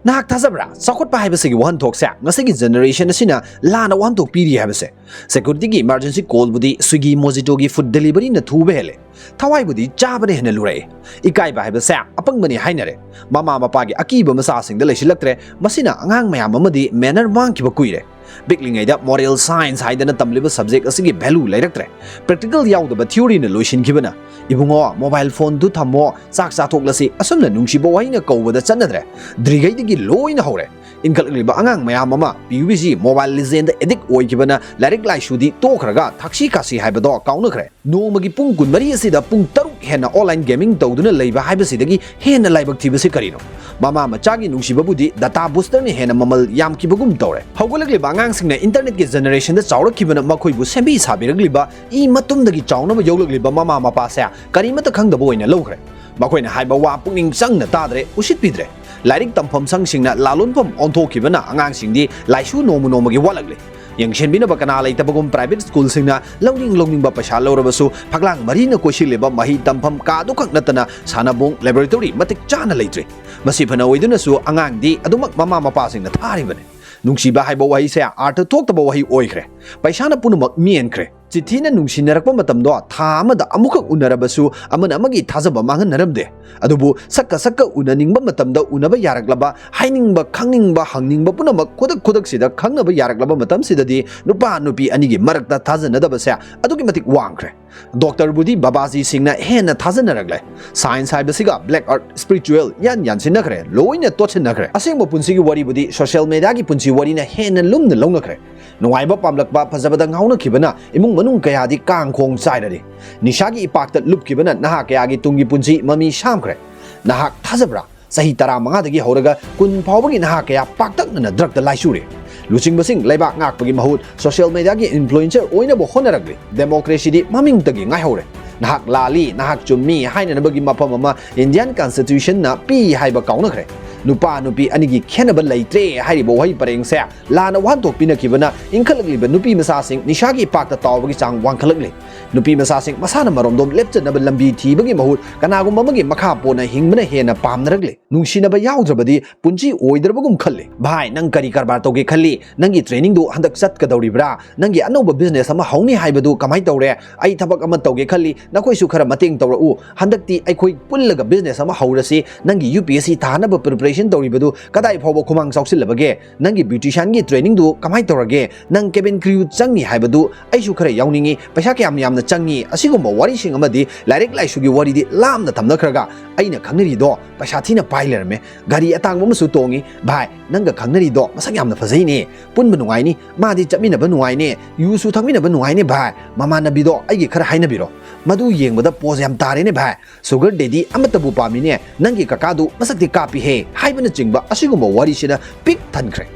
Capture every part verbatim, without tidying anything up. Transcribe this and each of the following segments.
ꯅꯍꯥꯛ ꯊꯥꯖꯕ꯭ꯔꯥ? ꯆꯥꯎꯈꯠꯄ ꯍꯥꯏꯕꯁꯤꯒꯤ ꯋꯥꯍꯟꯊꯣꯛꯁꯦ ꯉꯁꯤꯒꯤ generation ꯑꯁꯤꯅ ꯂꯥꯟꯅ ꯋꯥꯍꯟꯊꯣꯛ ꯄꯤꯔꯤ ꯍꯥꯏꯕꯁꯦ꯫ Securityꯒꯤ emergency callꯕꯨꯗꯤ Swiggy, Mojitoꯒꯤ food deliveryꯅ ꯊꯨꯕ ꯍꯦꯜꯂꯦ꯫ ꯊꯋꯥꯏꯕꯨꯗꯤ ꯆꯥꯕꯅ ꯍꯦꯟꯅ ꯂꯨꯔꯛꯑꯦ꯫ ꯏꯀꯥꯏꯕ ꯍꯥꯏꯕꯁꯦ ꯑꯄꯪꯕꯅꯤ ꯍꯥꯏꯅꯔꯦ꯫ ꯃꯃꯥ ꯃꯄꯥꯒꯤ ꯑꯀꯤꯕ ꯃꯆꯥꯁꯤꯡꯗ ꯂꯩꯁꯤꯜꯂꯛꯇ꯭ꯔꯦ꯫ ꯃꯁꯤꯅ ꯑꯉꯥꯡ ꯃꯌꯥꯝ ꯑꯃꯗꯤ manner ꯃꯥꯡꯈꯤꯕ ꯀꯨꯏꯔꯦ꯫ ꯄꯤꯛꯂꯤꯉꯩꯗ moral science ꯍꯥꯏꯗꯅ ꯇꯝꯂꯤꯕ subject ꯑꯁꯤꯒꯤ value ꯂꯩꯔꯛꯇ꯭ꯔꯦ꯫ Practical ꯌꯥꯎꯗꯕ theoryꯅ ꯂꯣꯏꯁꯤꯟꯈꯤꯕꯅ, "ꯏꯕꯨꯡꯉꯣ, mobile phoneꯗꯨ ꯊꯝꯃꯣ, ꯆꯥꯛ ꯆꯥꯊꯣꯛꯂꯁꯤ" ꯑꯁꯨꯝꯅ ꯅꯨꯡꯁꯤꯕ ꯋꯥꯍꯩꯅ ꯀꯧꯕꯗ ꯆꯠꯅꯗ꯭ꯔꯦ꯫ ꯗ꯭ꯔꯤꯉꯩꯗꯒꯤ ꯂꯣꯏꯅ ꯍꯧꯔꯦ꯫ ꯏꯟꯈꯠꯂꯛꯂꯤꯕ ꯑꯉꯥꯡ ꯃꯌꯥꯝ ꯑꯃ PUBG, Mobile Legendꯗ addict ꯑꯣꯏꯈꯤꯕꯅ ꯂꯥꯏꯔꯤꯛ ꯂꯥꯏꯁꯨꯗꯤ ꯇꯣꯛꯈ꯭ꯔꯒ ꯊꯛꯁꯤ ꯈꯥꯁꯤ ꯍꯥꯏꯕꯗꯣ ꯀꯥꯎꯅꯈ꯭ꯔꯦ꯫ ꯅꯣꯡꯃꯒꯤ ꯄꯨꯡ ꯀꯨꯟꯃꯔꯤ ꯑꯁꯤꯗ ꯄꯨꯡ ꯇꯔꯨꯛ ꯍꯦꯟꯅ online gaming ꯇꯧꯗꯨꯅ ꯂꯩꯕ ꯍꯥꯏꯕꯁꯤꯗꯒꯤ ꯍꯦꯟꯅ ꯂꯥꯏꯕꯛ ꯊꯤꯕꯁꯤ ꯀꯔꯤꯅꯣ? ꯃꯃꯥ ꯃꯆꯥꯒꯤ ꯅꯨꯡꯁꯤꯕꯕꯨꯗꯤ data boosterꯅ ꯍꯦꯟꯅ ꯃꯃꯜ ꯌꯥꯝꯈꯤꯕꯒꯨꯝ ꯇꯧꯔꯦ꯫ ꯍꯧꯒꯠꯂꯛꯂꯤꯕ ꯑꯉꯥꯡꯁꯤꯡꯅ internetꯀꯤ generationꯗ ꯆꯥꯎꯔꯛꯈꯤꯕꯅ ꯃꯈꯣꯏꯕꯨ ꯁꯦꯝꯕꯤ ꯁꯥꯕꯤꯔꯛꯂꯤꯕ ꯏ ꯃꯇꯨꯝꯗꯒꯤ ꯆꯥꯎꯅꯕ ꯌꯣꯛꯂꯛꯂꯤꯕ ꯃꯃꯥ ꯃꯄꯥꯁꯦ ꯀꯔꯤꯃꯠꯇ ꯈꯪꯗꯕ ꯑꯣꯏꯅ ꯂꯧꯈ꯭ꯔꯦ꯫ ꯃꯈꯣꯏꯅ ꯍꯥꯏꯕ ꯋꯥ ꯄꯨꯛꯅꯤꯡ ꯆꯪꯅ ꯇꯥꯗ꯭ꯔꯦ, ꯎꯁꯤꯠꯄꯤꯗ꯭ꯔꯦ꯫ ꯂꯥꯏꯔꯤꯛ ꯇꯝꯐꯝ ꯁꯪꯁꯤꯡꯅ ꯂꯥꯂꯣꯟꯐꯝ ꯑꯣꯟꯊꯣꯛꯈꯤꯕꯅ ꯑꯉꯥꯡꯁꯤꯡꯗꯤ ꯂꯥꯏꯁꯨ ꯅꯣꯡꯃ ꯅꯣꯡꯃꯒꯤ ꯋꯥꯠꯂꯛꯂꯦ꯫ ꯌꯦꯡꯁꯤꯟꯕꯤꯅꯕ ꯀꯅꯥ ꯂꯩꯇꯕꯒꯨꯝ private schoolꯁꯤꯡꯅ ꯂꯧꯅꯤꯡ ꯂꯧꯅꯤꯡꯕ ꯄꯩꯁꯥ ꯂꯧꯔꯕꯁꯨ ꯐꯛꯂꯥꯡ ꯃꯔꯤꯅ ꯀꯣꯏꯁꯤꯜꯂꯤꯕ ꯃꯍꯩ ꯇꯝꯐꯝ ꯀꯥꯗꯨꯈꯛ ꯅꯠꯇꯅ ꯁꯥꯟꯅꯕꯨꯡ, laboratory ꯃꯇꯤꯛ ꯆꯥꯅ ꯂꯩꯇ꯭ꯔꯤ꯫ ꯃꯁꯤ ꯐꯅ ꯑꯣꯏꯗꯨꯅꯁꯨ ꯑꯉꯥꯡꯗꯤ ꯑꯗꯨꯃꯛ ꯃꯃꯥ ꯃꯄꯥꯁꯤꯡꯅ ꯊꯥꯔꯤꯕꯅꯤ꯫ ꯅꯨꯡꯁꯤꯕ ꯍꯥꯏꯕ ꯋꯥꯍꯩꯁꯦ ꯑꯥꯔꯊ ꯊꯣꯛꯇꯕ ꯋꯥꯍꯩ ꯑꯣꯏꯈ꯭ꯔꯦ꯫ ꯄꯩꯁꯥꯅ ꯄꯨꯝꯅꯃꯛ ꯃꯦꯟꯈ꯭ꯔꯦ꯫ ꯆꯤꯊꯤꯅ ꯅꯨꯡꯁꯤꯅꯔꯛꯄ ꯃꯇꯝꯗꯣ ꯊꯥ ꯑꯃꯗ ꯑꯃꯨꯛꯈꯛ ꯎꯅꯔꯕꯁꯨ ꯑꯃꯅ ꯑꯃꯒꯤ ꯊꯥꯖꯕ ꯃꯥꯡꯍꯟꯅꯔꯝꯗꯦ꯫ ꯑꯗꯨꯕꯨ ꯁꯛꯀ ꯁꯛꯀ ꯎꯅꯅꯤꯡꯕ ꯃꯇꯝꯗ ꯎꯅꯕ ꯌꯥꯔꯛꯂꯕ, ꯍꯥꯏꯅꯤꯡꯕ, ꯈꯪꯅꯤꯡꯕ, ꯍꯪꯅꯤꯡꯕ ꯄꯨꯝꯅꯃꯛ ꯈꯨꯗꯛ ꯈꯨꯗꯛꯁꯤꯗ ꯈꯪꯅꯕ ꯌꯥꯔꯛꯂꯕ ꯃꯇꯝꯁꯤꯗꯗꯤ ꯅꯨꯄꯥ ꯅꯨꯄꯤ ꯑꯅꯤꯒꯤ ꯃꯔꯛꯇ ꯊꯥꯖꯅꯗꯕꯁꯦ ꯑꯗꯨꯛꯀꯤ ꯃꯇꯤꯛ ꯋꯥꯡꯈ꯭ꯔꯦ꯫ ꯗꯣꯛꯇꯔꯕꯨꯗꯤ ꯕꯕꯥꯖꯤꯁꯤꯡꯅ ꯍꯦꯟꯅ ꯊꯥꯖꯅꯔꯛꯂꯦ꯫ Science ꯍꯥꯏꯕꯁꯤꯒ black art, spiritual ꯌꯥꯟ ꯌꯥꯟꯁꯤꯟꯅꯈ꯭ꯔꯦ, ꯂꯣꯏꯅ ꯇꯣꯠꯁꯤꯟꯅꯈ꯭ꯔꯦ꯫ ꯑꯁꯦꯡꯕ ꯄꯨꯟꯁꯤꯒꯤ ꯋꯥꯔꯤꯕꯨꯗꯤ social mediaꯒꯤ ꯄꯨꯟꯁꯤ ꯋꯥꯔꯤꯅ ꯍꯦꯟꯅ ꯂꯨꯝꯅ ꯂꯧꯅꯈ꯭ꯔꯦ꯫ ꯅꯨꯡꯉꯥꯏꯕ ꯄꯥꯝꯂꯛꯄ, ꯐꯖꯕꯗ ꯉꯥꯎꯅꯈꯤꯕꯅ ꯏꯃꯨꯡ ꯃꯅꯨꯡ ꯀꯌꯥꯗꯤ ꯀꯥꯡ ꯈꯣꯡ ꯆꯥꯏꯔꯔꯤ꯫ ꯅꯤꯁꯥꯒꯤ ꯏꯄꯥꯛꯇ ꯂꯨꯞꯈꯤꯕꯅ ꯅꯍꯥ ꯀꯌꯥꯒꯤ ꯇꯨꯡꯒꯤ ꯄꯨꯟꯁꯤ ꯃꯃꯤ ꯁꯥꯝꯈ꯭ꯔꯦ꯫ ꯅꯍꯥꯛ ꯊꯥꯖꯕ꯭ꯔꯥ? ꯆꯍꯤ ꯇꯔꯥꯃꯉꯥꯗꯒꯤ ꯍꯧꯔꯒ ꯀꯨꯟ ꯐꯥꯎꯕꯒꯤ ꯅꯍꯥ ꯀꯌꯥ ꯄꯥꯛꯇꯛꯅꯅ drugꯇ ꯂꯥꯏꯆꯨꯔꯦ꯫ ꯂꯨꯆꯤꯡꯕꯁꯤꯡ ꯂꯩꯕꯥꯛ ꯉꯥꯛꯄꯒꯤ ꯃꯍꯨꯠ social mediaꯒꯤ influencer ꯑꯣꯏꯅꯕ ꯍꯣꯠꯅꯔꯛꯂꯤ꯫ Democracyꯗꯤ ꯃꯃꯤꯡꯇꯒꯤ ꯉꯥꯏꯍꯧꯔꯦ꯫ ꯅꯍꯥꯛ ꯂꯥꯜꯂꯤ, ꯅꯍꯥꯛ ꯆꯨꯝꯃꯤ ꯍꯥꯏꯅꯅꯕꯒꯤ ꯃꯐꯝ ꯑꯃ Indian Constitutionꯅ ꯄꯤ ꯍꯥꯏꯕ ꯀꯥꯎꯅꯈ꯭ꯔꯦ꯫ ꯅꯨꯄꯥ ꯅꯨꯄꯤ ꯑꯅꯤꯒꯤ ꯈꯦꯠꯅꯕ ꯂꯩꯇ꯭ꯔꯦ ꯍꯥꯏꯔꯤꯕ ꯋꯥꯍꯩ ꯄꯔꯦꯡꯁꯦ ꯂꯥꯟꯅ ꯋꯥꯍꯟꯊꯣꯛ ꯄꯤꯅꯈꯤꯕꯅ ꯏꯟꯈꯠꯂꯛꯂꯤꯕ ꯅꯨꯄꯤ ꯃꯆꯥꯁꯤꯡ ꯅꯤꯁꯥꯒꯤ ꯏꯄꯥꯛꯇ ꯇꯥꯎꯕꯒꯤ ꯆꯥꯡ ꯋꯥꯡꯈꯠꯂꯛꯂꯤ꯫ ꯅꯨꯄꯤ ꯃꯆꯥꯁꯤꯡ ꯃꯁꯥꯅ ꯃꯔꯣꯝꯗꯣꯝ ꯂꯦꯞꯆꯅꯕ ꯂꯝꯕꯤ ꯊꯤꯕꯒꯤ ꯃꯍꯨꯠ ꯀꯅꯥꯒꯨꯝꯕ ꯑꯃꯒꯤ ꯃꯈꯥ ꯄꯣꯟꯅ ꯍꯤꯡꯕꯅ ꯍꯦꯟꯅ ꯄꯥꯝꯅꯔꯛꯂꯤ꯫ ꯅꯨꯡꯁꯤꯅꯕ ꯌꯥꯎꯗ꯭ꯔꯕꯗꯤ ꯄꯨꯟꯁꯤ ꯑꯣꯏꯗ꯭ꯔꯕꯒꯨꯝ ꯈꯜꯂꯤ꯫ ꯚꯥꯏ, ꯅꯪ ꯀꯔꯤ ꯀꯔꯕꯥꯔ ꯇꯧꯒꯦ ꯈꯜꯂꯤ? ꯅꯪꯒꯤ trainingꯗꯨ ꯍꯟꯗꯛ ꯆꯠꯀꯗꯧꯔꯤꯕ꯭ꯔꯥ? ꯅꯪꯒꯤ ꯑꯅꯧꯕ business ꯑꯃ ꯍꯧꯅꯤ ꯍꯥꯏꯕꯗꯨ ꯀꯃꯥꯏꯅ ꯇꯧꯔꯦ? ꯑꯩ ꯊꯕꯛ ꯑꯃ ꯇꯧꯒꯦ ꯈꯜꯂꯤ, ꯅꯈꯣꯏꯁꯨ ꯈꯔ ꯃꯇꯦꯡ ꯇꯧꯔꯛꯎ꯫ ꯍꯟꯗꯛꯇꯤ ꯑꯩꯈꯣꯏ ꯄꯨꯜꯂꯒ business ꯑꯃ ꯍꯧꯔꯁꯤ꯫ ꯅꯪꯒꯤ UPSC ꯊꯥꯅꯕ preparation ꯇꯧꯔꯤꯕꯗꯨ ꯀꯗꯥꯏ ꯐꯥꯎꯕ ꯈꯨꯃꯥꯡ ꯆꯥꯎꯁꯤꯜꯂꯕꯒꯦ? ꯅꯪꯒꯤ beauticianꯒꯤ trainingꯗꯨ ꯀꯃꯥꯏꯅ ꯇꯧꯔꯒꯦ? ꯅꯪ cabin crew ꯆꯪꯉꯤ ꯍꯥꯏꯕꯗꯨ ꯑꯩꯁꯨ ꯈꯔ ꯌꯥꯎꯅꯤꯡꯉꯤ꯫ ꯄꯩꯁꯥ ꯀꯌꯥꯝ ꯌꯥꯝꯅ ꯆꯪꯉꯤ? ꯑꯁꯤꯒꯨꯝꯕ ꯋꯥꯔꯤꯁꯤꯡ ꯑꯃꯗꯤ ꯂꯥꯏꯔꯤꯛ ꯂꯥꯏꯁꯨꯒꯤ ꯋꯥꯔꯤꯗꯤ ꯂꯥꯞꯅ ꯊꯝꯅꯈ꯭ꯔꯒ, ꯑꯩꯅ ꯈꯪꯅꯔꯤꯗꯣ ꯄꯩꯁꯥ ꯊꯤꯅ ꯄꯥꯏ ꯂꯩꯔꯝꯃꯦ꯫ ꯒꯥꯔꯤ ꯑꯇꯥꯡꯕ ꯑꯃꯁꯨ ꯇꯣꯡꯉꯤ꯫ ꯚꯥꯏ, ꯅꯪꯒ ꯈꯪꯅꯔꯤꯗꯣ ꯃꯁꯛ ꯌꯥꯝꯅ ꯐꯖꯩꯅꯦ꯫ ꯄꯨꯟꯕ ꯅꯨꯡꯉꯥꯏꯅꯤ꯫ ꯃꯥꯗꯤ ꯆꯠꯃꯤꯟꯅꯕ ꯅꯨꯡꯉꯥꯏꯅꯦ꯫ ꯌꯨꯁꯨ ꯊꯛꯃꯤꯟꯅꯕ ꯅꯨꯡꯉꯥꯏꯅꯦ ꯚꯥꯏ꯫ ꯃꯃꯥꯟꯅꯕꯤꯗꯣ ꯑꯩꯒꯤ ꯈꯔ ꯍꯥꯏꯅꯕꯤꯔꯣ꯫ ꯃꯗꯨ ꯌꯦꯡꯕꯗ pose ꯌꯥꯝ ꯇꯥꯔꯦꯅꯦ ꯚꯥꯏ꯫ Sugar daddy ꯑꯃꯠꯇꯕꯨ ꯄꯥꯝꯃꯤꯅꯦ꯫ ꯅꯪꯒꯤ ꯀꯀꯥꯗꯨ ꯃꯁꯛꯇꯤ ꯀꯥꯞꯄꯤꯍꯦ" ꯍꯥꯏꯕꯅꯆꯤꯡꯕ ꯑꯁꯤꯒꯨꯝꯕ ꯋꯥꯔꯤꯁꯤꯅ ꯄꯤꯛ ꯊꯟꯈ꯭ꯔꯦ꯫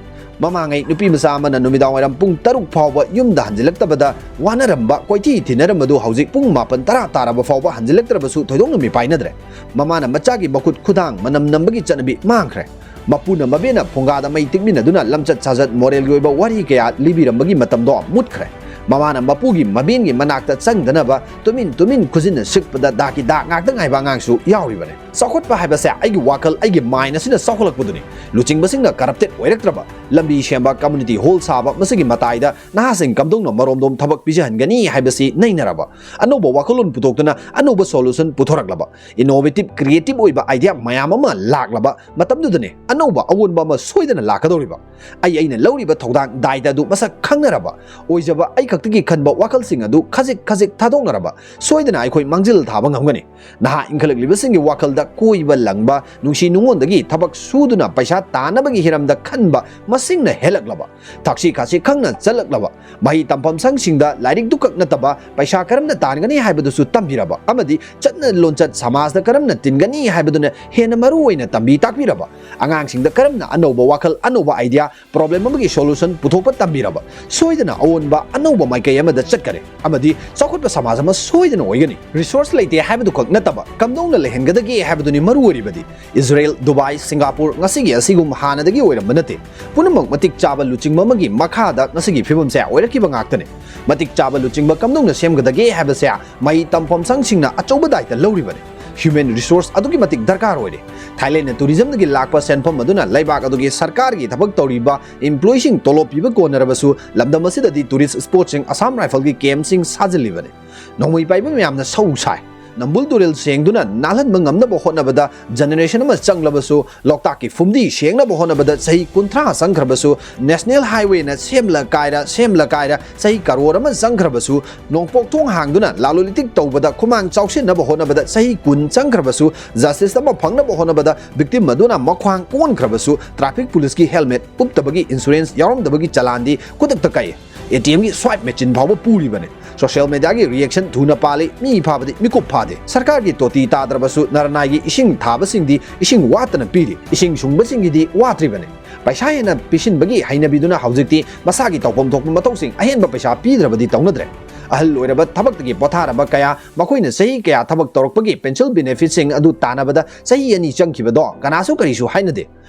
ꯃꯃꯥꯡꯉꯩ ꯅꯨꯄꯤ ꯃꯆꯥ ꯑꯃꯅ ꯅꯨꯃꯤꯗꯥꯡ ꯋꯥꯏꯔꯝ ꯄꯨꯡ ꯇꯔꯨꯛ ꯐꯥꯎꯕ ꯌꯨꯝꯗ ꯍꯟꯖꯤꯜꯂꯛꯇꯕꯗ ꯋꯥꯅꯔꯝꯕ, ꯀꯣꯏꯊꯤ ꯊꯤꯅꯔꯝꯕꯗꯨ ꯍꯧꯖꯤꯛ ꯄꯨꯡ ꯃꯥꯄꯟ ꯇꯔꯥ ꯇꯥꯔꯕ ꯐꯥꯎꯕ ꯍꯟꯖꯤꯜꯂꯛꯇ꯭ꯔꯕꯁꯨ ꯊꯣꯏꯗꯣꯛꯅ ꯃꯤꯄꯥꯏꯅꯗ꯭ꯔꯦ꯫ ꯃꯃꯥꯅ ꯃꯆꯥꯒꯤ ꯃꯈꯨꯠ ꯈꯨꯗꯥꯡ ꯃꯅꯝ ꯅꯝꯕꯒꯤ ꯆꯠꯅꯕꯤ ꯃꯥꯡꯈ꯭ꯔꯦ꯫ ꯃꯄꯨꯅ ꯃꯕꯦꯅ ꯐꯨꯡꯒꯥꯗ ꯃꯩ ꯇꯤꯛꯃꯤꯟꯅꯗꯨꯅ ꯂꯝꯆꯠ ꯁꯥꯖꯠ, moralꯒꯤ ꯑꯣꯏꯕ ꯋꯥꯔꯤ ꯀꯌꯥ ꯂꯤꯕꯤꯔꯝꯕꯒꯤ ꯃꯇꯝꯗꯣ ꯃꯨꯠꯈ꯭ꯔꯦ꯫ ꯃꯃꯥꯅ ꯃꯄꯨꯒꯤ ꯃꯕꯦꯟꯒꯤ ꯃꯅꯥꯛꯇ ꯆꯪꯗꯅꯕ ꯇꯨꯃꯤꯟ ꯇꯨꯃꯤꯟ ꯈꯨꯖꯤꯟꯅ ꯁꯤꯛꯄꯗ ꯗꯥꯀꯤ ꯗꯥꯛ ꯉꯥꯛꯇ ꯉꯥꯏꯕ ꯑꯉꯥꯡꯁꯨ ꯌꯥꯎꯔꯤꯕꯅꯦ꯫ ꯆꯥꯎꯈꯠꯄ ꯍꯥꯏꯕꯁꯦ ꯑꯩꯒꯤ ꯋꯥꯈꯜ, ꯑꯩꯒꯤ mind ꯑꯁꯤꯅ ꯆꯥꯎꯈꯠꯂꯛꯄꯗꯨꯅꯤ꯫ ꯂꯨꯆꯤꯡꯕꯁꯤꯡꯅ corrupted ꯑꯣꯏꯔꯛꯇ꯭ꯔꯕ, ꯂꯝꯕꯤ ꯁꯦꯝꯕ, community hall ꯁꯥꯕ, ꯃꯁꯤꯒꯤ ꯃꯇꯥꯏꯗ ꯅꯍꯥꯁꯤꯡ ꯀꯝꯗꯧꯅ ꯃꯔꯣꯝꯗꯣꯝ ꯊꯕꯛ ꯄꯤꯖꯍꯟꯒꯅꯤ ꯍꯥꯏꯕꯁꯤ ꯅꯩꯅꯔꯕ, ꯑꯅꯧꯕ ꯋꯥꯈꯜꯂꯣꯟ ꯄꯨꯊꯣꯛꯇꯨꯅ ꯑꯅꯧꯕ solution ꯄꯨꯊꯣꯔꯛꯂꯕ, innovative, creative ꯑꯣꯏꯕ idea ꯃꯌꯥꯝ ꯑꯃ ꯂꯥꯛꯂꯕ ꯃꯇꯝꯗꯨꯗꯅꯦ ꯑꯅꯧꯕ ꯑꯑꯣꯟꯕ ꯑꯃ ꯁꯣꯏꯗꯅ ꯂꯥꯛꯀꯗꯧꯔꯤꯕ꯫ ꯑꯩ ꯑꯩꯅ ꯂꯧꯔꯤꯕ ꯊꯧꯗꯥꯡ ꯗꯥꯏꯇ ꯑꯗꯨ ꯃꯁꯛ ꯈꯪꯅꯔꯕ, ꯑꯣꯏꯖꯕ ꯑꯩ ꯈꯛꯇꯒꯤ ꯈꯟꯕ ꯋꯥꯈꯜꯁꯤꯡ ꯑꯗꯨ ꯈꯖꯤꯛ ꯈꯖꯤꯛ ꯊꯥꯗꯣꯛꯅꯔꯕ, ꯁꯣꯏꯗꯅ ꯑꯩꯈꯣꯏ ꯃꯥꯡꯖꯤꯜ ꯊꯥꯕ ꯉꯝꯒꯅꯤ꯫ ꯅꯍꯥ ꯏꯟꯈꯠꯂꯛꯂꯤꯕꯁꯤꯡꯒꯤ ꯋꯥꯈꯜꯗ ꯀꯣꯏꯕ ꯂꯪꯕ, ꯅꯨꯡꯁꯤ ꯅꯨꯡꯉꯣꯟꯗꯒꯤ ꯊꯕꯛ ꯁꯨꯗꯨꯅ ꯄꯩꯁꯥ ꯇꯥꯅꯕꯒꯤ ꯍꯤꯔꯝꯗ ꯈꯟꯕ ꯃꯁꯤꯡꯅ ꯍꯦꯜꯂꯛꯂꯕ, ꯊꯛꯁꯤ ꯈꯥꯁꯤ ꯈꯪꯅ ꯆꯠꯂꯛꯂꯕ, ꯃꯍꯩ ꯇꯝꯐꯝ ꯁꯪꯁꯤꯡꯗ ꯂꯥꯏꯔꯤꯛꯇꯨꯈꯛ ꯅꯠꯇꯕ ꯄꯩꯁꯥ ꯀꯔꯝꯅ ꯇꯥꯟꯒꯅꯤ ꯍꯥꯏꯕꯗꯨꯁꯨ ꯇꯝꯕꯤꯔꯕ ꯑꯃꯗꯤ ꯆꯠꯅ ꯂꯣꯟꯆꯠ ꯁꯃꯥꯖꯗ ꯀꯔꯝꯅ ꯇꯤꯟꯒꯅꯤ ꯍꯥꯏꯕꯗꯨꯅ ꯍꯦꯟꯅ ꯃꯔꯨ ꯑꯣꯏꯅ ꯇꯝꯕꯤ ꯇꯥꯛꯄꯤꯔꯕ, ꯑꯉꯥꯡꯁꯤꯡꯗ ꯀꯔꯝꯅ ꯑꯅꯧꯕ ꯋꯥꯈꯜ, ꯑꯅꯧꯕ idea, problem ꯑꯃꯒꯤ solution ꯄꯨꯊꯣꯛꯄ ꯇꯝꯕꯤꯔꯕ, ꯁꯣꯏꯗꯅ ꯑꯑꯣꯟꯕ ꯑꯅꯧꯕ ꯃꯥꯏꯀꯩ ꯑꯃꯗ ꯆꯠꯀꯅꯤ ꯑꯃꯗꯤ ꯆꯥꯎꯈꯠꯄ ꯁꯃꯥꯖ ꯑꯃ ꯁꯣꯏꯗꯅ ꯑꯣꯏꯒꯅꯤ꯫ Resource ꯂꯩꯇꯦ ꯍꯥꯏꯕꯗꯨꯈꯛ ꯅꯠꯇꯕ, ꯀꯝꯗꯧꯅ ꯂꯩꯍꯟꯒꯗꯒꯦ ꯍꯥꯏꯕꯗꯨꯅꯤ ꯃꯔꯨ ꯑꯣꯏꯔꯤꯕꯗꯤ꯫ ꯏꯖꯔꯦꯜ, ꯗꯨꯕꯥꯏ, ꯁꯤꯡꯒꯥꯄꯨꯔ ꯉꯁꯤꯒꯤ ꯑꯁꯤꯒꯨꯝ ꯍꯥꯟꯅꯗꯒꯤ ꯑꯣꯏꯔꯝꯕ ꯅꯠꯇꯦ꯫ ꯄꯨꯝꯅꯃꯛ ꯃꯇꯤꯛ ꯆꯥꯕ ꯂꯨꯆꯤꯡꯕ ꯑꯃꯒꯤ ꯃꯈꯥꯗ ꯉꯁꯤꯒꯤ ꯐꯤꯕꯝꯁꯦ ꯑꯣꯏꯔꯛꯈꯤꯕ ꯉꯥꯛꯇꯅꯤ꯫ ꯃꯇꯤꯛ ꯆꯥꯕ ꯂꯨꯆꯤꯡꯕ ꯀꯝꯗꯧꯅ ꯁꯦꯝꯒꯗꯒꯦ ꯍꯥꯏꯕꯁꯦ ꯃꯍꯩ ꯇꯝꯐꯝ ꯁꯪꯁꯤꯡꯅ ꯑꯆꯧꯕ ꯗꯥꯏꯇ ꯂꯧꯔꯤꯕꯅꯤ꯫ Human resource ꯑꯗꯨꯛꯀꯤ ꯃꯇꯤꯛ ꯗꯔꯀꯥꯔ ꯑꯣꯏꯔꯤ꯫ ꯊꯥꯏꯂꯦꯟꯗꯅ tourismꯗꯒꯤ ꯂꯥꯛꯄ ꯁꯦꯟꯐꯝ ꯑꯗꯨꯅ ꯂꯩꯕꯥꯛ ꯑꯗꯨꯒꯤ ꯁꯔꯀꯥꯔꯒꯤ ꯊꯕꯛ ꯇꯧꯔꯤꯕ employeeꯁꯤꯡ ꯇꯣꯂꯣꯞ ꯄꯤꯕ ꯀꯣꯟꯅꯔꯕꯁꯨ ꯂꯝꯗꯝ ꯑꯁꯤꯗꯗꯤ tourist spotꯁꯤꯡ, Assam Rifleꯒꯤ campꯁꯤꯡ ꯁꯥꯖꯤꯜꯂꯤꯕꯅꯤ꯫ ꯅꯣꯡꯃꯩ ꯄꯥꯏꯕ ꯃꯌꯥꯝꯅ ꯁꯧ ꯁꯥꯏ꯫ ꯅꯝꯕꯨꯜ ꯇꯨꯔꯦꯜ ꯁꯦꯡꯗꯨꯅ ꯅꯥꯜꯍꯟꯕ ꯉꯝꯅꯕ ꯍꯣꯠꯅꯕꯗ generation ꯑꯃ ꯆꯪꯂꯕꯁꯨ, ꯂꯣꯛꯇꯥꯛꯀꯤ ꯐꯨꯝꯗꯤ ꯁꯦꯡꯅꯕ ꯍꯣꯠꯅꯕꯗ ꯆꯍꯤ ꯀꯨꯟꯊ꯭ꯔꯥ ꯆꯪꯈ꯭ꯔꯕꯁꯨ, National Highwayꯅ ꯁꯦꯝꯂ ꯀꯥꯏꯔ, ꯁꯦꯝꯂ ꯀꯥꯏꯔ ꯆꯍꯤ ꯀꯔꯣꯔ ꯑꯃ ꯆꯪꯈ꯭ꯔꯕꯁꯨ, ꯅꯣꯡꯄꯣꯛ ꯊꯣꯡ ꯍꯥꯡꯗꯨꯅ ꯂꯥꯂꯣꯜ ꯏꯇꯤꯛ ꯇꯧꯕꯗ ꯈꯨꯃꯥꯡ ꯆꯥꯎꯁꯤꯟꯅꯕ ꯍꯣꯠꯅꯕꯗ ꯆꯍꯤ ꯀꯨꯟ ꯆꯪꯈ꯭ꯔꯕꯁꯨ, justice ꯑꯃ ꯐꯪꯅꯕ ꯍꯣꯠꯅꯕꯗ victim ꯑꯗꯨꯅ ꯃꯈ꯭ꯋꯥꯡ ꯀꯣꯟꯈ꯭ꯔꯕꯁꯨ, traffic policeꯀꯤ helmet ꯎꯞꯇꯕꯒꯤ insurance ꯌꯥꯎꯔꯝꯗꯕꯒꯤ ꯆꯂꯥꯟꯗꯤ ꯈꯨꯗꯛꯇ ꯀꯛꯏ꯫ ATMꯒꯤ swipe machine ꯐꯥꯎꯕ ꯄꯨꯔꯤꯕꯅꯤ꯫ Social mediaꯒꯤ reaction ꯊꯨꯅ ꯄꯥꯜꯂꯤ, ꯃꯤ ꯐꯥꯕꯗꯤ ꯃꯤꯀꯨꯞ ꯐꯥꯗꯦ꯫ ꯁꯔꯀꯥꯔꯒꯤ ꯇꯣꯇꯤ ꯇꯥꯗ꯭ꯔꯕꯁꯨ ꯅꯔꯅꯥꯏꯒꯤ ꯏꯁꯤꯡ ꯊꯥꯕꯁꯤꯡꯗꯤ ꯏꯁꯤꯡ ꯋꯥꯠꯇꯅ ꯄꯤꯔꯤ, ꯏꯁꯤꯡ ꯁꯨꯡꯕꯁꯤꯡꯒꯤꯗꯤ ꯋꯥꯠꯇ꯭ꯔꯤꯕꯅꯤ꯫ ꯄꯩꯁꯥ ꯍꯦꯟꯅ ꯄꯤꯁꯤꯟꯕꯒꯤ ꯍꯩꯅꯕꯤꯗꯨꯅ ꯍꯧꯖꯤꯛꯇꯤ ꯃꯁꯥꯒꯤ ꯇꯧꯐꯝ ꯊꯣꯛꯄ ꯃꯊꯧꯁꯤꯡ ꯑꯍꯦꯟꯕ ꯄꯩꯁꯥ ꯄꯤꯗ꯭ꯔꯕꯗꯤ ꯇꯧꯅꯗ꯭ꯔꯦ꯫ ꯑꯍꯜ ꯑꯣꯏꯔꯕ ꯊꯕꯛꯇꯒꯤ ꯄꯣꯊꯥꯔꯕ ꯀꯌꯥ, ꯃꯈꯣꯏꯅ ꯆꯍꯤ ꯀꯌꯥ ꯊꯕꯛ ꯇꯧꯔꯛꯄꯒꯤ pension benefitꯁꯤꯡ ꯑꯗꯨ ꯇꯥꯟꯅꯕꯗ ꯆꯍꯤ ꯑꯅꯤ ꯆꯪꯈꯤꯕꯗꯣ ꯀꯅꯥꯁꯨ ꯀꯔꯤꯁꯨ ꯍꯥꯏꯅꯗꯦ꯫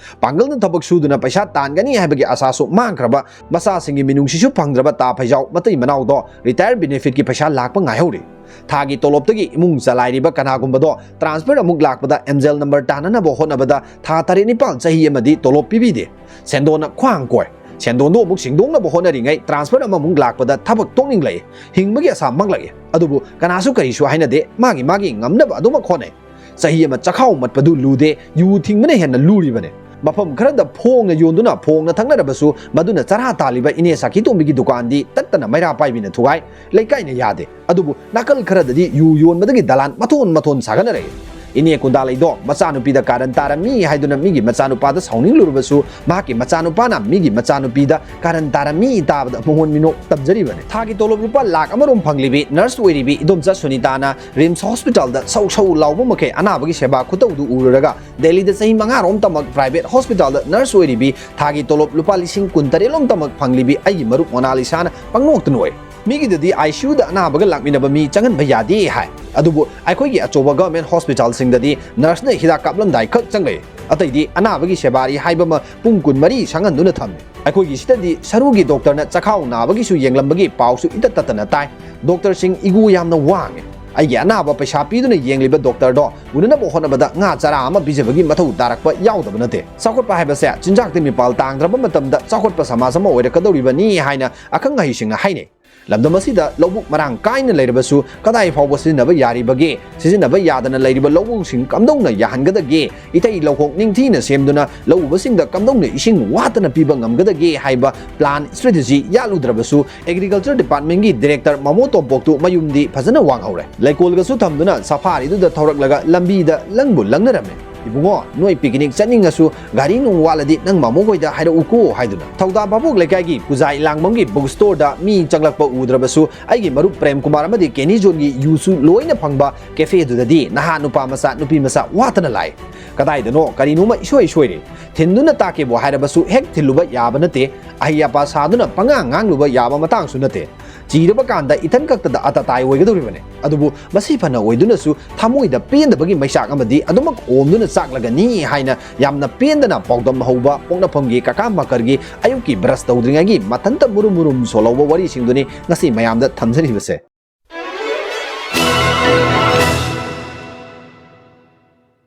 ꯄꯥꯡꯒꯜꯅ ꯊꯕꯛ ꯁꯨꯗꯨꯅ ꯄꯩꯁꯥ ꯇꯥꯟꯒꯅꯤ ꯍꯥꯏꯕꯒꯤ ꯑꯁꯥꯁꯨ ꯃꯥꯡꯈ꯭ꯔꯕ, ꯃꯆꯥꯁꯤꯡꯒꯤ ꯃꯤꯅꯨꯡꯁꯤꯁꯨ ꯐꯪꯗ꯭ꯔꯕ ꯇꯥ ꯐꯩꯖꯥꯎ ꯃꯇꯩ ꯃꯅꯥꯎꯗꯣ retire benefitꯀꯤ ꯄꯩꯁꯥ ꯂꯥꯛꯄ ꯉꯥꯏꯍꯧꯔꯤ꯫ ꯊꯥꯒꯤ ꯇꯣꯂꯣꯞꯇꯒꯤ ꯏꯃꯨꯡ ꯆꯂꯥꯏꯔꯤꯕ ꯀꯅꯥꯒꯨꯝꯕꯗꯣ transfer ꯑꯃꯨꯛ ꯂꯥꯛꯄꯗ MGL number ꯇꯥꯟꯅꯅꯕ ꯍꯣꯠꯅꯕꯗ ꯊꯥ ꯇꯔꯦꯠ ꯅꯤꯄꯥꯜ, ꯆꯍꯤ ꯑꯃꯗꯤ ꯇꯣꯂꯣꯞ ꯄꯤꯕꯤꯗꯦ꯫ ꯁꯦꯟꯗꯣꯟꯅ ꯈ꯭ꯋꯥꯡ ꯀꯣꯏ꯫ ꯁꯦꯟꯗꯣꯟꯗꯨ ꯑꯃꯨꯛ ꯁꯤꯡꯗꯣꯛꯅꯕ ꯍꯣꯠꯅꯔꯤꯉꯩ transfer ꯑꯃꯃꯨꯛ ꯂꯥꯛꯄꯗ ꯊꯕꯛ ꯇꯣꯛꯅꯤꯡꯂꯛꯏ꯫ ꯍꯤꯡꯕꯒꯤ ꯑꯁꯥ ꯃꯥꯡꯂꯛꯏ꯫ ꯑꯗꯨꯕꯨ ꯀꯅꯥꯁꯨ ꯀꯔꯤꯁꯨ ꯍꯥꯏꯅꯗꯦ, ꯃꯥꯒꯤ ꯃꯥꯒꯤ ꯉꯝꯅꯕ ꯑꯗꯨꯃꯛ ꯍꯣꯠꯅꯩ꯫ ꯆꯍꯤ ꯑꯃ ꯆꯈꯥꯎ ꯃꯠꯄꯗꯨ ꯂꯨꯗꯦ, ꯌꯨ ꯊꯤꯡꯕꯅ ꯍꯦꯟꯅ ꯂꯨꯔꯤꯕꯅꯤ꯫ ꯃꯐꯝ ꯈꯔꯗ ꯐꯣꯡꯅ ꯌꯣꯟꯗꯨꯅ ꯐꯣꯡꯅ ꯊꯛꯅꯔꯕꯁꯨ, ꯃꯗꯨꯅ ꯆꯔꯥ ꯇꯥꯜꯂꯤꯕ ꯏꯅꯦ ꯁꯥꯈꯤꯇꯣꯝꯕꯤꯒꯤ ꯗꯨꯀꯥꯟꯗꯤ ꯇꯠꯇꯅ ꯃꯩꯔꯥ ꯄꯥꯏꯕꯤꯅ ꯊꯨꯒꯥꯏ꯫ ꯂꯩꯀꯥꯏꯅ ꯌꯥꯗꯦ꯫ ꯑꯗꯨꯕꯨ ꯅꯥꯀꯜ ꯈꯔꯗꯗꯤ ꯌꯨ ꯌꯣꯟꯕꯗꯒꯤ ꯗꯂꯥꯟ ꯃꯊꯣꯟ ꯃꯊꯣꯟ ꯁꯥꯒꯠꯅꯔꯛꯏ꯫ ꯏꯅꯦ ꯀꯨꯟꯗꯥꯂꯩꯗꯣ ꯃꯆꯥꯅꯨꯄꯤꯗ ꯀꯥꯔꯟ ꯇꯥꯔꯝꯃꯤ ꯍꯥꯏꯗꯨꯅ ꯃꯤꯒꯤ ꯃꯆꯥꯅꯨꯄꯥꯗ ꯁꯥꯎꯅꯤꯡꯂꯨꯔꯕꯁꯨ, ꯃꯍꯥꯛꯀꯤ ꯃꯆꯥꯅꯨꯄꯥꯅ ꯃꯤꯒꯤ ꯃꯆꯥꯅꯨꯄꯤꯗ ꯀꯥꯔꯟ ꯇꯥꯔꯝꯃꯤ ꯇꯥꯕꯗ ꯃꯉꯣꯟ ꯃꯤꯅꯣꯛ ꯇꯝꯖꯔꯤꯕꯅꯤ꯫ ꯊꯥꯒꯤ ꯇꯣꯂꯣꯞ ꯂꯨꯄꯥ ꯂꯥꯛ ꯑꯃꯔꯣꯝ ꯐꯪꯂꯤꯕꯤ nurse ꯑꯣꯏꯔꯤꯕꯤ ꯏꯗꯣꯝꯆꯥ ꯁꯨꯅꯤꯇꯥꯅ RIMS hospitalꯗ ꯁꯧ ꯁꯧ ꯂꯥꯎꯕ ꯃꯈꯩ ꯑꯅꯥꯕꯒꯤ ꯁꯦꯕꯥ ꯈꯨꯇꯧꯗꯨ ꯎꯔꯨꯔꯒ ꯗꯦꯜꯂꯤꯗ ꯆꯍꯤ ꯃꯉꯥꯔꯣꯝ ꯇꯝꯃꯛ private hospitalꯗ nurse ꯑꯣꯏꯔꯤꯕꯤ, ꯊꯥꯒꯤ ꯇꯣꯂꯣꯞ ꯂꯨꯄꯥ ꯂꯤꯁꯤꯡ ꯀꯨꯟꯇꯔꯦꯠꯂꯣꯝ ꯇꯝꯃꯛ ꯐꯪꯂꯤꯕꯤ ꯑꯩꯒꯤ ꯃꯔꯨꯞ ꯃꯣꯅꯥꯂꯤꯁꯥꯅ ꯄꯪꯅꯣꯛꯇ ꯅꯣꯛꯏ꯫ ꯃꯤꯒꯤꯗꯗꯤ ICUꯗ ꯑꯅꯥꯕꯒ ꯂꯥꯛꯃꯤꯟꯅꯕ ꯃꯤ ꯆꯪꯍꯟꯕ ꯌꯥꯗꯦ ꯍꯥꯏ꯫ ꯑꯗꯨꯕꯨ ꯑꯩꯈꯣꯏꯒꯤ ꯑꯆꯧꯕ government hospitalꯁꯤꯡꯗꯗꯤ nurseꯅ ꯍꯤꯗꯥꯛ ꯀꯥꯞꯂꯝꯗꯥꯏ ꯈꯛ ꯆꯪꯂꯛꯏ꯫ ꯑꯇꯩꯗꯤ ꯑꯅꯥꯕꯒꯤ ꯁꯦꯕꯥꯔꯤ ꯍꯥꯏꯕ ꯑꯃ ꯄꯨꯡ ꯀꯨꯟꯃꯔꯤ ꯁꯪꯍꯟꯗꯨꯅ ꯊꯝꯃꯤ꯫ ꯑꯩꯈꯣꯏꯒꯤ ꯁꯤꯗꯗꯤ ꯁꯔꯨꯒꯤ doctorꯅ ꯆꯈꯥꯎ ꯅꯥꯕꯒꯤꯁꯨ ꯌꯦꯡꯂꯝꯕꯒꯤ ꯄꯥꯎꯁꯨ ꯏꯇꯠ ꯇꯠꯇꯅ ꯇꯥꯏ꯫ Doctorꯁꯤꯡ ego ꯌꯥꯝꯅ ꯋꯥꯡꯉꯦ꯫ ꯑꯩꯒꯤ ꯑꯅꯥꯕ ꯄꯩꯁꯥ ꯄꯤꯗꯨꯅ ꯌꯦꯡꯂꯤꯕ doctorꯗꯣ ꯎꯅꯅꯕ ꯍꯣꯠꯅꯕꯗ ꯉꯥ ꯆꯔꯥ ꯑꯃ ꯄꯤꯖꯕꯒꯤ ꯃꯊꯧ ꯇꯥꯔꯛꯄ ꯌꯥꯎꯗꯕ ꯅꯠꯇꯦ꯫ ꯆꯥꯎꯈꯠꯄ ꯍꯥꯏꯕꯁꯦ ꯆꯤꯟꯖꯥꯛꯇ ꯃꯤꯄꯥꯜ ꯇꯥꯡꯗ꯭ꯔꯕ ꯃꯇꯝꯗ ꯆꯥꯎꯈꯠꯄ ꯁꯃꯥꯖ ꯑꯃ ꯑꯣꯏꯔꯛꯀꯗꯧꯔꯤꯕꯅꯤ ꯍꯥꯏꯅ ꯑꯈꯪ ꯑꯍꯩꯁꯤꯡꯅ ꯍꯥꯏꯅꯩ꯫ ꯂꯝꯗꯝ ꯑꯁꯤꯗ ꯂꯧꯕꯨꯛ ꯃꯔꯥꯡ ꯀꯥꯏꯅ ꯂꯩꯔꯕꯁꯨ ꯀꯗꯥꯏ ꯐꯥꯎꯕ ꯁꯤꯖꯤꯟꯅꯕ ꯌꯥꯔꯤꯕꯒꯦ? ꯁꯤꯖꯤꯟꯅꯕ ꯌꯥꯗꯅ ꯂꯩꯔꯤꯕ ꯂꯧꯕꯨꯛꯁꯤꯡ ꯀꯝꯗꯧꯅ ꯌꯥꯍꯟꯒꯗꯒꯦ? ꯏꯊꯩ ꯂꯧꯈꯣꯡ ꯅꯤꯡꯊꯤꯅ ꯁꯦꯝꯗꯨꯅ ꯂꯧꯎꯕꯁꯤꯡꯗ ꯀꯝꯗꯧꯅ ꯏꯁꯤꯡ ꯋꯥꯠꯇꯅ ꯄꯤꯕ ꯉꯝꯒꯗꯒꯦ ꯍꯥꯏꯕ plan strategy ꯌꯥꯠꯂꯨꯗ꯭ꯔꯕꯁꯨ Agriculture Departmentꯀꯤ director ꯃꯃꯣ ꯇꯣꯝꯄꯣꯛꯇꯨ ꯃꯌꯨꯝꯗꯤ ꯐꯖꯅ ꯋꯥꯡꯍꯧꯔꯦ꯫ ꯂꯩꯀꯣꯜꯒꯁꯨ ꯊꯝꯗꯨꯅ ꯁꯐꯥꯔꯤꯗꯨꯗ ꯊꯧꯔꯛꯂꯒ ꯂꯝꯕꯤꯗ ꯂꯪꯕꯨ ꯂꯪꯅꯔꯝꯃꯦ꯫ "ꯏꯕꯨꯡꯉꯣ, ꯅꯣꯏ picnic ꯆꯠꯅꯤꯡꯉꯁꯨ ꯒꯥꯔꯤ ꯅꯨꯡ ꯋꯥꯠꯂꯗꯤ ꯅꯪ ꯃꯃꯣ ꯍꯣꯏꯗ ꯍꯥꯏꯔꯛꯎꯀꯣ" ꯍꯥꯏꯗꯨꯅ꯫ ꯊꯧꯗꯥꯝ ꯚꯥꯕꯣꯛ ꯂꯩꯀꯥꯏꯒꯤ ꯄꯨꯖꯥ ꯏꯂꯥꯡꯕꯝꯒꯤ book storeꯗ ꯃꯤ ꯆꯪꯂꯛꯄ ꯎꯗ꯭ꯔꯕꯁꯨ ꯑꯩꯒꯤ ꯃꯔꯨꯞ ꯄ꯭ꯔꯦꯝ ꯀꯨꯃꯥꯔ ꯑꯃꯗꯤ ꯀꯦꯅꯤ ꯖꯣꯟꯒꯤ ꯌꯨꯁꯨ ꯂꯣꯏꯅ ꯐꯪꯕ cafeꯗꯨꯗꯗꯤ ꯅꯍꯥ ꯅꯨꯄꯥ ꯃꯆꯥ ꯅꯨꯄꯤ ꯃꯆꯥ ꯋꯥꯠꯇꯅ ꯂꯥꯛꯏ꯫ ꯀꯗꯥꯏꯗꯅꯣ ꯀꯔꯤꯅꯣꯃ ꯏꯁꯣꯏ ꯁꯣꯏꯔꯦ꯫ ꯊꯤꯟꯗꯨꯅ ꯇꯥꯛꯀꯦꯕꯨ ꯍꯥꯏꯔꯕꯁꯨ ꯍꯦꯛ ꯊꯤꯜꯂꯨꯕ ꯌꯥꯕ ꯅꯠꯇꯦ꯫ ꯑꯍꯩ ꯑꯄꯥ ꯁꯥꯗꯨꯅ ꯄꯉꯥꯡ ꯉꯥꯡꯂꯨꯕ ꯌꯥꯕ ꯃꯇꯥꯡꯁꯨ ꯅꯠꯇꯦ꯫ ꯆꯤꯔꯕ ꯀꯥꯟꯗ ꯏꯊꯟ ꯈꯛꯇꯗ ꯑꯇꯇꯥꯏ ꯑꯣꯏꯒꯗꯧꯔꯤꯕꯅꯤ꯫ ꯑꯗꯨꯕꯨ ꯃꯁꯤ ꯐꯅ ꯑꯣꯏꯗꯨꯅꯁꯨ ꯊꯃꯣꯏꯗ ꯄꯦꯟꯗꯕꯒꯤ ꯃꯩꯆꯥꯛ ꯑꯃꯗꯤ ꯑꯗꯨꯃꯛ ꯑꯣꯝꯗꯨꯅ ꯆꯥꯛꯂꯒꯅꯤ ꯍꯥꯏꯅ ꯌꯥꯝꯅ ꯄꯦꯟꯗꯅ ꯄꯥꯎꯗꯝ ꯍꯧꯕ ꯄꯣꯛꯅꯐꯝꯒꯤ ꯀꯀꯥ ꯃꯀꯔꯒꯤ ꯑꯌꯨꯛꯀꯤ brush ꯇꯧꯗ꯭ꯔꯤꯉꯩꯒꯤ ꯃꯊꯟꯇ ꯃꯨꯔꯨꯝ ꯃꯨꯔꯨꯝ ꯁꯣꯜꯍꯧꯕ ꯋꯥꯔꯤꯁꯤꯡꯗꯨꯅꯤ ꯉꯁꯤ ꯃꯌꯥꯝꯗ ꯊꯝꯖꯔꯤꯕꯁꯦ꯫